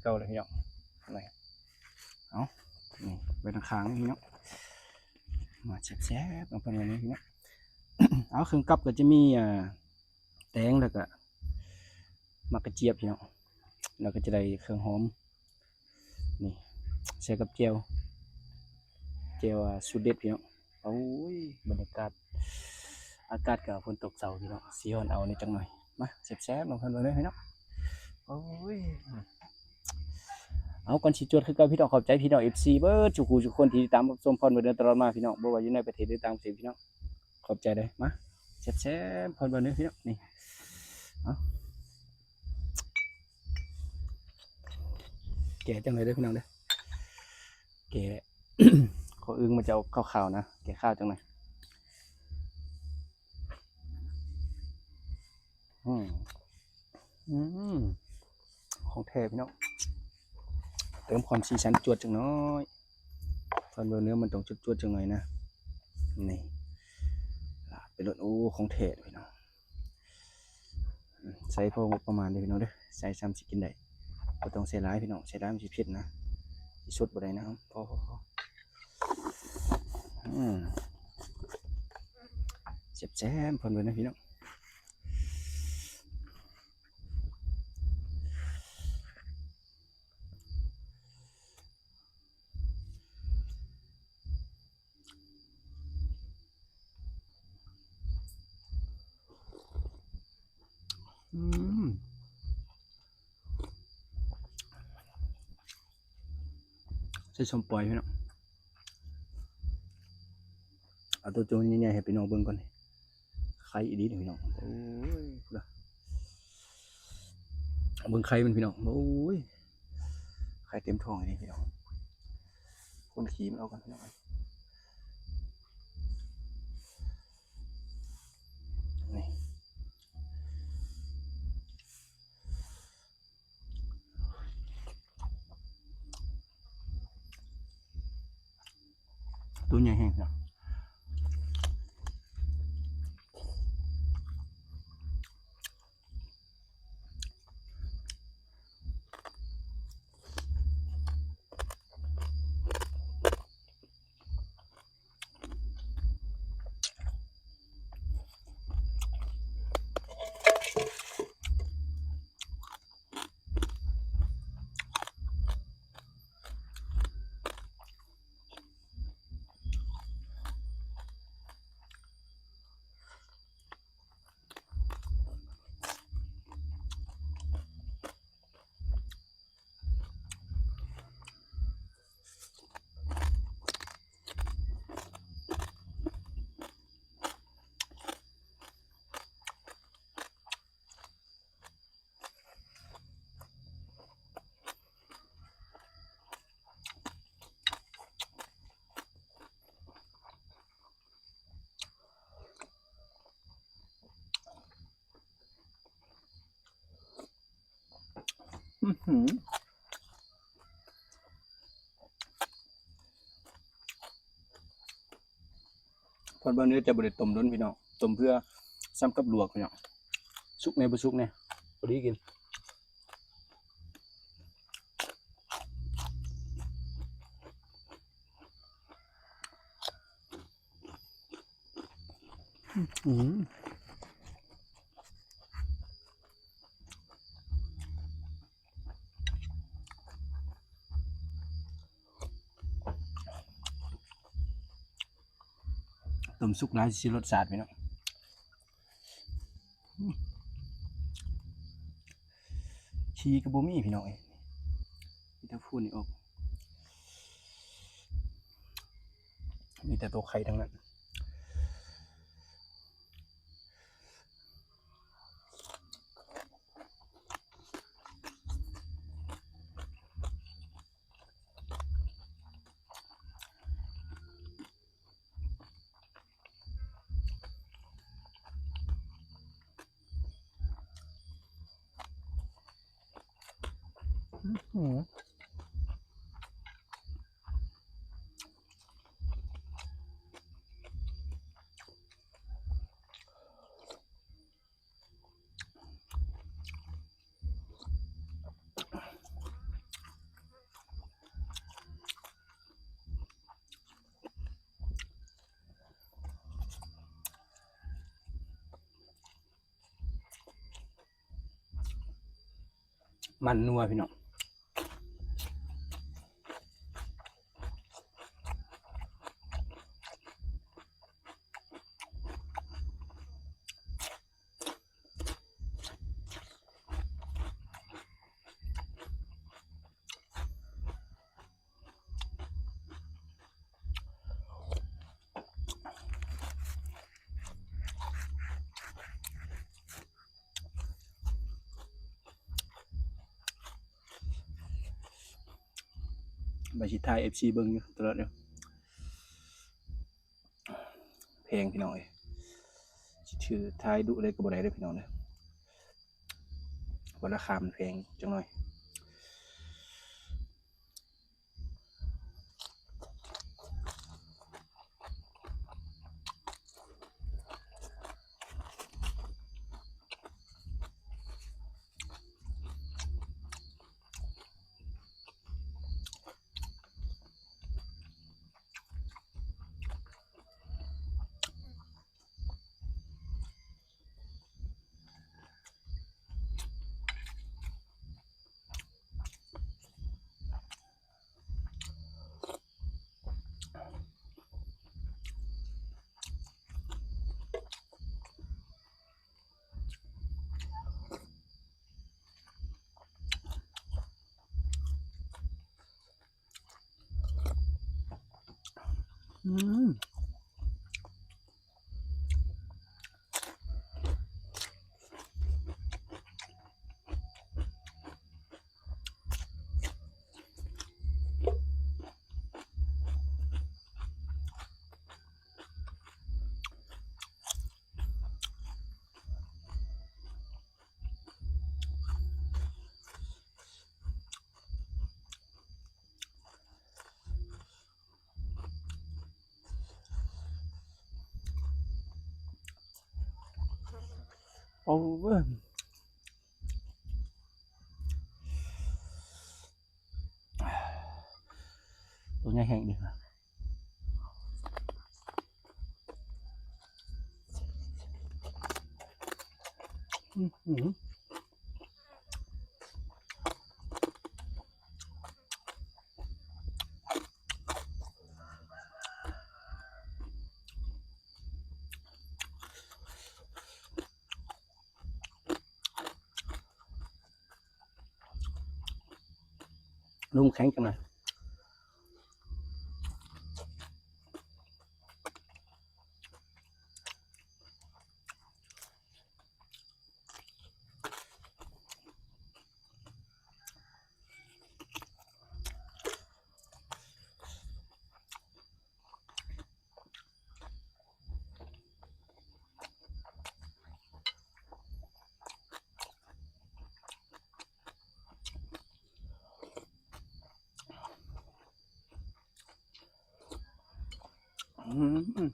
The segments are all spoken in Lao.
ເກົ່າເລີຍພີ່ນ້ອງ. ນີ້ ເອົາ ນີ້ໄວ້ທາງຂ້າງນີ້ພີ່ນ້ອງ ມາແຊບໆ ເອົາເພິ່ນໄວ້ນີ້ພີ່ນ້ອງ. ເອົາ ເຄື່ອງກັບກໍຈະມີ ອ່າ ແຕງ ແລ້ວກໍໝາກກະຈຽບພີ່ນ້ອງ ແລ້ວກໍຈະໄດ້ເຄື່ອງຫອມ ນີ້ ໃສ່ກັບແຈ່ວ ແຈ່ວ ອ່າ ສູດເດັດພີ່ນ້ອງ. ໂອ້ຍ ບັນຍາກາດ ອາກາດກໍຝົນຕົກເຊົາພີ່ນ້ອງ ຊິຮ້ອນເອົາແດ່ຈັກໜ່ອຍ. ມາແຊບໆ ນຳກັນເບິ່ງເດີພີ່ນ້ອງ. ໂອ້ຍ ເອົາ ກ່ອນຊິຈວດຄືເກົ່າພີ່ນ້ອງ ຂອບໃຈພີ່ນ້ອງ ເອັຟຊີ ເບິດສູ່ຜູ້ສູ່ຄົນທີ່ຕິດຕາມຮັບຊົມພອນເບິ່ງເດີຕະຫຼອດມາພີ່ນ້ອງ ບໍ່ວ່າຢູ່ໃນປະເທດ ຫຼື ຕ່າງປະເທດພີ່ນ້ອງ. ຂອບໃຈເດີ. ມາແຊບໆ ພອນເບິ່ງເດີພີ່ນ້ອງ. ນີ້ ເອົາ ແກະຈັ່ງໃດເດີພີ່ນ້ອງເດີ ແກະ ຂໍອຶ່ງມັນຈະອອກຂາວໆນະ ແກະຂາວຈັ່ງໃດ. ອືມ ອືມ ຂອງແທ້ພີ່ນ້ອງ ເຕີມຄວາມສີສັນຈວດຈັກໜ້ອຍ ຕອນເບິ່ງເນື້ອມັນຕ້ອງຈວດໆຈັກໜ້ອຍນະ. ນີ້ ລາດໄປໂລດ. ໂອ້ ຂອງແທ້ພີ່ນ້ອງ. ອືມ ໃສ່ພໍງົບປະມານເດີພີ່ນ້ອງເດີ ໃສ່ຊ່ຳຊິກິນໄດ້ ບໍ່ຕ້ອງໃສ່ຫຼາຍພີ່ນ້ອງ ໃສ່ຫຼາຍມັນຊິເຜັດນະ ຊິສົດບໍ່ໄດ້ນະ. ພໍ ພໍ ພໍ ອືມ ແຊບໆ ເພິ່ນເບິ່ງນະພີ່ນ້ອງ. ອືມ ໃສ່ສົ້ມປອຍພີ່ນ້ອງ. ເອົາໂຕໂຈໃຫຍ່ໆໃຫ້ພີ່ນ້ອງເບິ່ງກ່ອນ ໄຂ່ອີ່ຫຼີນີ້ພີ່ນ້ອງ. ໂອ້ຍ ພຸ້ນນະ ເບິ່ງໄຂ່ມັນພີ່ນ້ອງ. ໂອ້ຍ ໄຂ່ເຕັມທ້ອງອີ່ຫຼີພີ່ນ້ອງ. ຄົນຂີ້ມັນອອກກ່ອນພີ່ນ້ອງ ນີ້. ໂຕໃຫຍ່ແຮງເນາະ. ອືຫື ເພິ່ນວ່າເນື້ອຈະບໍ່ໄດ້ຕົ້ມດົນພີ່ນ້ອງ ຕົ້ມເພື່ອສ່ຳກັບລວກພີ່ນ້ອງ ສຸກແດ່ບໍ່ສຸກແດ່ ພໍດີກິນ. ອືມ ຕົ້ມສຸກຫຼາຍຊິເສຍລົດຊາດພີ່ນ້ອງ. ອືມ ຂີ້ກໍບໍ່ມີພີ່ນ້ອງເອີຍ ມີແຕ່ຝຸ່ນນີ້ອອກ ມີແຕ່ໂຕໄຂ່ທັງນັ້ນ. ອືຫື ອື ມັນນົວພີ່ນ້ອງ. ໄປຊິຖ່າຍເອັຟຊີເບິ່ງຢູ່ຕະຫຼອດຢູ່. ແພງພີ່ນ້ອງເອີຍ ຊິຖືຖ່າຍດຸເລີຍກໍບໍ່ໄດ້ເດີພີ່ນ້ອງເດີ ເພາະລາຄາມັນແພງຈັກໜ້ອຍ. ອືມ. ໂອ້ຍ ຕົວໃຫຍ່ແຮງດີ. ອືມ. ລົມແຂງຈັງນະ. ອືມ.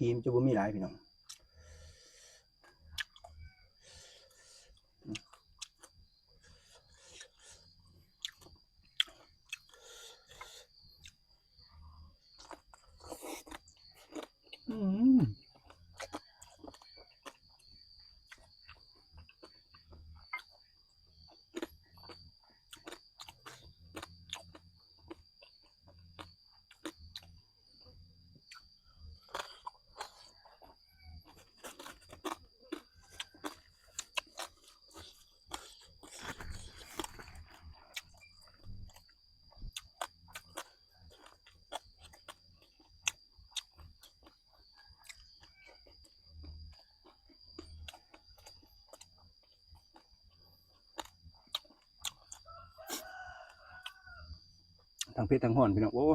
ຄຣີມຈະບໍ່ມີຫຼາຍພີ່ນ້ອງ. ອືມ. ທັງເຜັດທັງຮ້ອນພີ່ນ້ອງ ໂອ້.